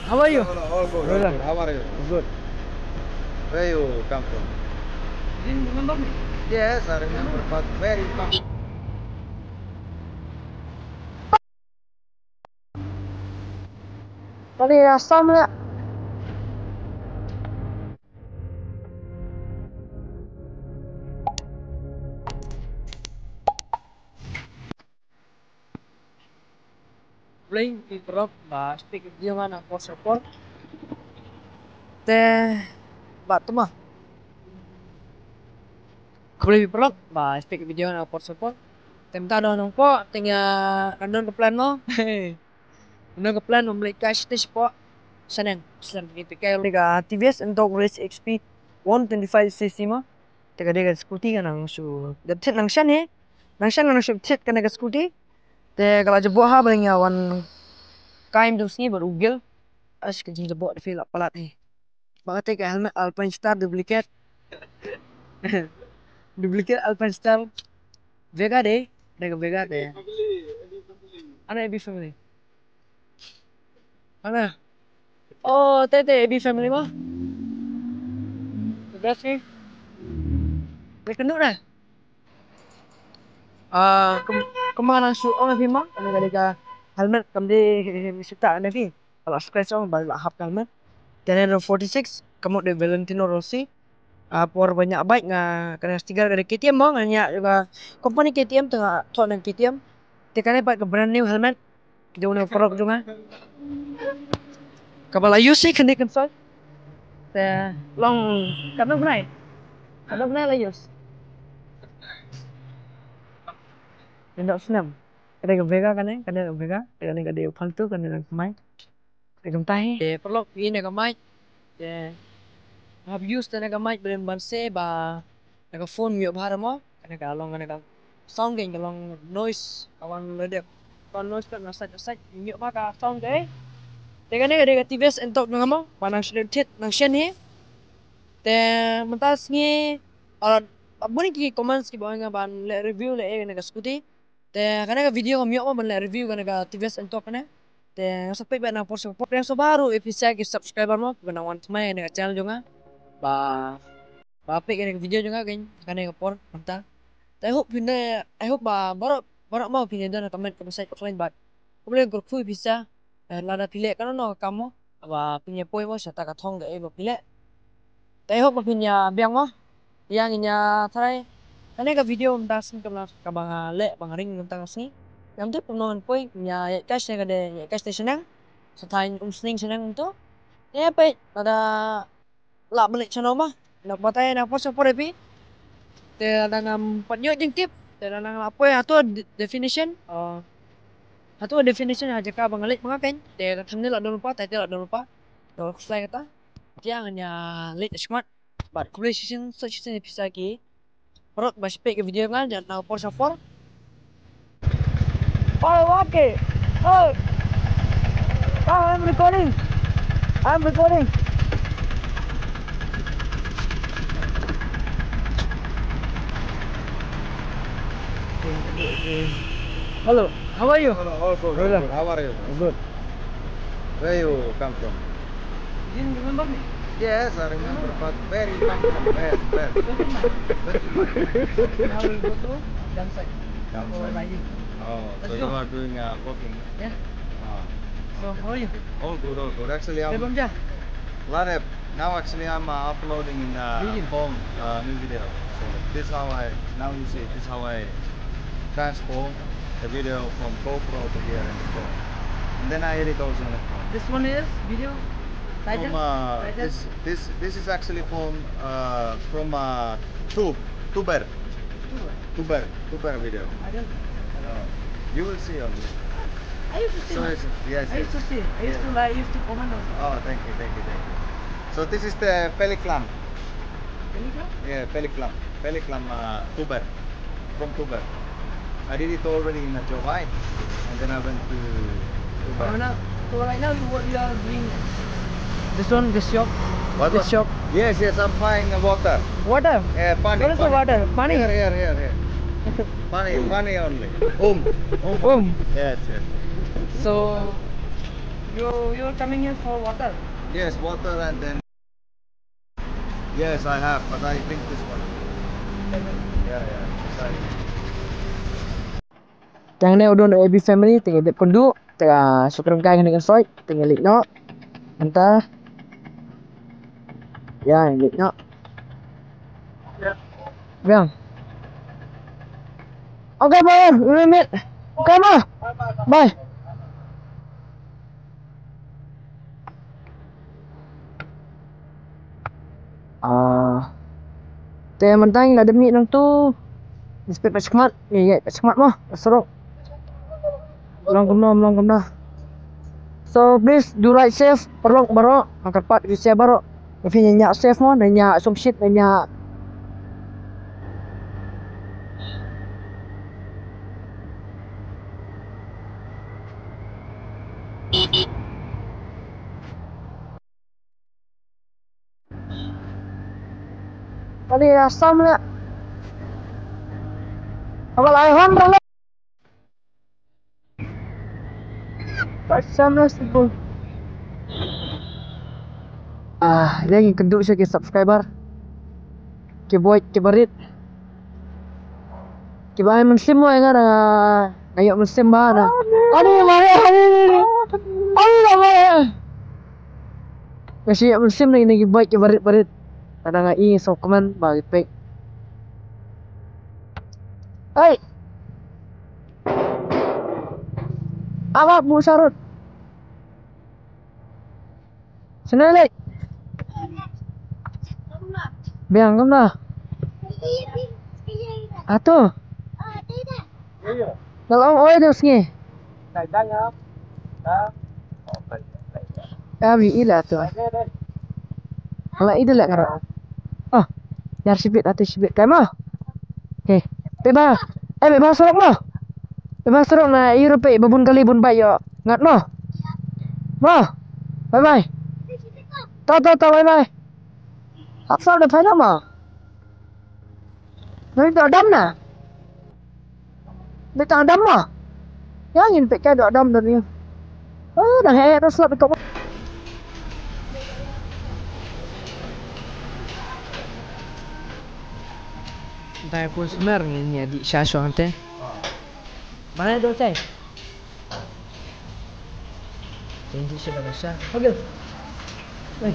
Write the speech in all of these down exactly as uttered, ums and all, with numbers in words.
How are you? Hello, all good, all good. How are you? Good. Where you come from? You remember me? Yes, I remember, but where you come from? Tadi asam ya. Blei ki paralok ba speak video nga na por sa por. Te ba tuma. Khublei ki paralok ba speak video na por sa por. Te mynta don nong po te nga don ka plan mo. Don ka plan mo mlei ka shite shapo. Sanang san ki te ka T V S Ntorq Race X P one twenty five C C mo. Te ka dei ka scooty ka nang shu dep thied nang shan hi. Nang shan nang shu thied kane ka scooty. Te ka la jabok ha ba nga wan kaim tu sngi ba ugil. Ash ka jing jabok da feel palat hi. Ba ka te ka helmet Alpine Star duplicate. Duplicate Alpine Star. Vega dei. Dei ka Vega dei. Ana A B family. Ana. Oh, te te A B family mo. The best ni. Dei ka nuk na. Ah, kum kum nga nang shu ong na phi mo, kane ka dei ka helmet kam dei shu ta na phi. Ka la scratch ong ba la hap ka helmet. Te ne forty six ka mut dei Valentino Rossi. Ah, por ba ñiah bike nga kane sticker ka dei K T M mo, nga ñiah ka company K T M te nga thoh na K T M. Te kane pat ka brand new helmet. Jong na paralok jong nga. Kaba la use hi kane kan soi. Te long katno bnai. Katno bnai la use. Ynda snem. Kane ka Vega kane, kane ka Vega, kane ka dei u phaltu, kane ka mai. Te kumta hi. Te paralok, ine ka mic. Te hap use te ne ka mic ba ym ban se ba ne ka phone ym ïoh bha mo. Kane ka long kane ka sound, kane ka long noise, ka wan la dep. Ka noise ka na sait sait, ym ïoh bha ka sound ka. Te kane ka dei ka T V S Ntorq jong nga mo, ba nang shu thied nang shen hi. Te mynta sngi, ah, bun ki comments ki ba ong nga ban leh review leh ïa kane ka scooty. Te kane ka video kam ïoh mo ban leh review kane ka T V S Ntorq kane. Te nga sa peit ba na por sa por, te nga sa baru ïa phi sa ki subscriber mo ba na wan thymmai kane ka channel jong nga. Ba ba peit kane ka video jong nga kane, kane ka por mynta. Te I hope phin, I hope ba baroh baroh mo phin ïa don ka met ka message offline bad. Khublei kyrkhu ïa phi sa. Eh, lada phi leh kano kano ka kam mo, ba phin ïa poi mo sha ta ka thong kaei ba phi leh. Te I hope ba phin ïa biang mo. Ïa ngin ïa try. Kane ka video mynta sngi ka ba nga leh ba nga ring mynta ka sngi. Ngam tip kumno ngan poi, ngin ïa ïaid kai sha ka dei ïaid kai sha shaneng. Sa thaiñ Umsning shaneng to. Te peit lada lah ban leit shano ma. Nak batai na por sa por ïa phi. Te lada ngam pat ïoh jingtip. Te lada ngam lah poi hato de-, definition. Oh. Hato definition ha jaka ba nga leit ba nga keiñ. Te ka thumbnail la don lypa, title la don lypa. Te khuslai kata. Te ngan ïa leit shakhmat. Bad khublei shisien, sa shisien ïa phi sa ki paralok ba shu peit ka video nga, ïa na por sa por. Oh, okay. Oh. Oh, I'm recording. I'm recording. Hello, how are you? Hello, all good, all good. How are you? Good. Where you come from? You didn't remember me? Yes, I remember, but where you come from? Where? Where? Now we go to Damsai. Damsai. For riding. Oh, so you are doing, uh, walking? Yeah. Ah. So, how are you? All good, all good. Actually, I'm Hey, Bamja. Larep. Now, actually, I'm, uh, uploading in, uh, phone, uh, new video. So, this how I, now you see, this how I transform the video from GoPro to here in the phone. And then I edit also in the phone. This one is video? From, uh, this, this, this is actually from, uh, from, uh, tube, tuber. Tuber, tuber video. I don't know. Uh, you will see on this. I used to see. So it's, yes, I used to see. I used to like, I used to comment also. Oh, thank you, thank you, thank you. So this is the Peliklam. Peliklam? Yeah, Peliklam. Peliklam, uh, tuber. From tuber. I did it already in a Jowai, and then I went to tuber. Oh, no. So right now, you, what you are doing? This one, this shop. What, this shop. Yes, yes, I'm buying a water. Water? Yeah, pani. What is the water? Pani? Here, here, here, here. Pani, pani only. Um, um. Um. Yes, yes. So, You, you're coming here for water? Yes, water and then. Yes, I have, but I drink this one. Yeah, yeah. Sorry. Tang ne u don A B family, tang ïa dep kynduh, tang ïa shu kren kai kane kan soi, tang ïa leit noh. Mynta. Ïa, leit noh. Biang. Okay, bye. We will meet. Okay, ma. Bye. Ah. Te mynta ngi la dep mih nangtu. Ngi spet pat shakhmat, ngi ïaid pat shakhmat mo, ka surok. Long kumno, long kumno. So please do ride safe, paralok baroh, ha ka pat ïa safe baroh. Ïa phi ñiah safe mo, ñiah sum shit, ñiah Kali asam le. Abal ai hon rale. Asam le sibul. Ah, ïa ngi kynduh sha ki subscriber. Ki boi, ki barit. Ki ba ai mynsiem mo ïa nga, nga ïoh mynsiem ba na. Ani, mare, ani, ani, ani. Ani, mare. Nga shu ïoh mynsiem na ki bike ki barit barit. Lada nga i sngewkmen ba ki pek. Hei. Aba bu sarut. Sini leh. Biang kumno? Atu. Dalam oi tu sngi. Kami ila tu. Ala ida lek ngara. Oh, jar sibit atu sibit kai mo. He, peba. Eh, peba surok mo. Peba surok na irupe babun kali bun bai yo. Ngat mo. Mo. Bye bye. Ta ta ta bye bye. Hap sal da phai na mo. Nang da dam na. Beta dam ma. Ïa ngin peit ka dok dam dok ni. Oh, dang heh, dang slap ikop. Dai pun semer ngin ïa di sha shong te. Mana dok cai? Janji sila basah. Panggil. Hei.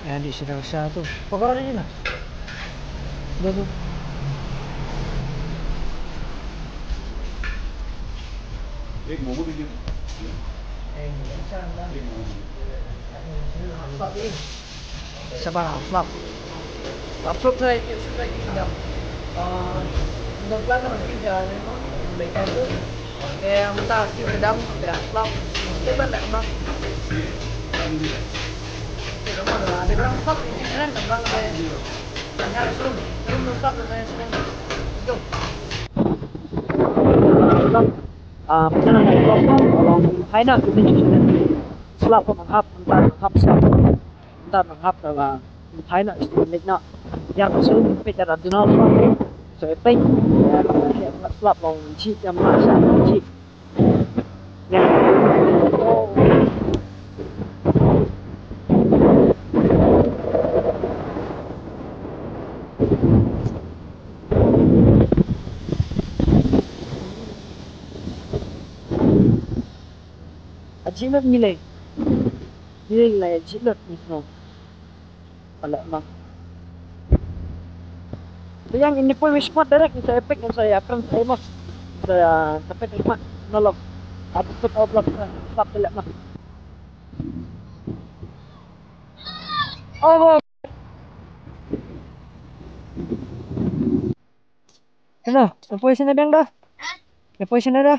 Janji sila basah tu. Pakar aja lah. Dah tu. Sabar, Aflap. Aflap, saya, saya, saya, eh, nang plan nang kita ni, mereka tu, eh, minta kita dam, ya, Aflap. Kita nak, bang. Kita mana ada orang Aflap ni, kan, bang, ada. Tanya langsung, belum Aflap, tanya langsung. Jom. Ah, pesanan dari Aflap, kalau hai nak kita cuci nanti. Slap pun menghap, mentah menghap slap. Mentah menghap kalau hai nak cuci nanti nak. Yang suruh pecah dan tunal slap. So, epeng. Ya, slap long cik yang mana slap long cik. Ya. Ajinat nilai. Nilai ajinat ni no. Pala emang. Yang ini pun wis mat direct, saya epek, saya akan saya mas. Saya sampai terima nolok. Aku pun oblak, stop pala emang. Oh, Hello, me poi shane biang da? Me poi shane da?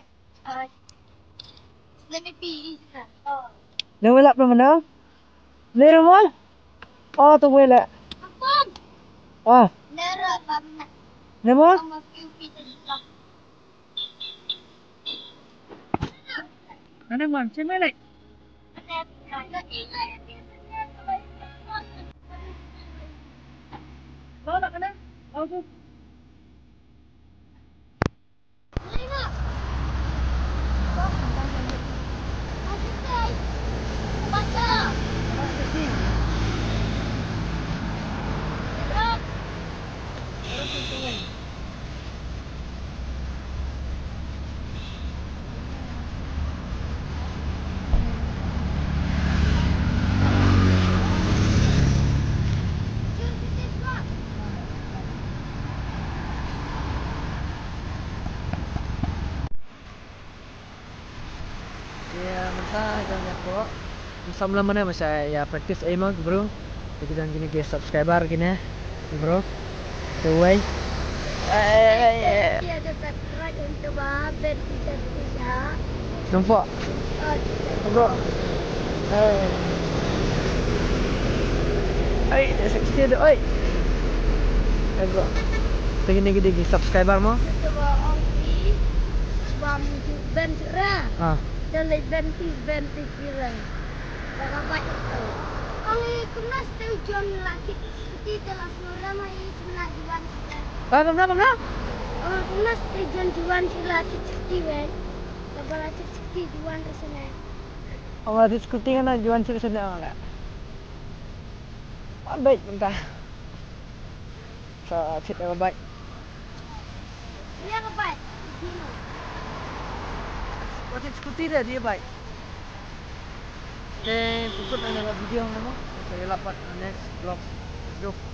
Let me pee. Let me lap, let me know. Little more? Oh, to wait. Oh. Let more? Ano mo, shane leh. Sa jam ïa ko. Sam lam mane masa ïa practice ai ma bro. Te ki don kine ki subscriber kine bro. Te wei. Ai, ai, ai. Ïa ka subscribe untuk ba ben kita bisa. Nampak? Oh, bro. Ai. Ai, dah sixty dah, ai. Ai, bro. Te kine ki dei ki subscriber mo? Kita ba ong ki bam ben sera. Ah. Dan leh ben ti ben ti. Kira. Dah dapat itu. Kali kumnas tu John lagi seperti telah suara mai sebelah Juan sudah. Ah, kumnas, kumnas? Oh, kumnas tu John Juan sila seperti wen. Kepala seperti Juan ke sana. Oh, seperti kan Juan sila sana lah. Baik, bentar. Sa thied ïa ka bike. Ïa ka bike. Dino. Wat scooty de, dei bike. Te pynkut ïa ka video hangne mo. Te ïa la pat next vlog. Let's go.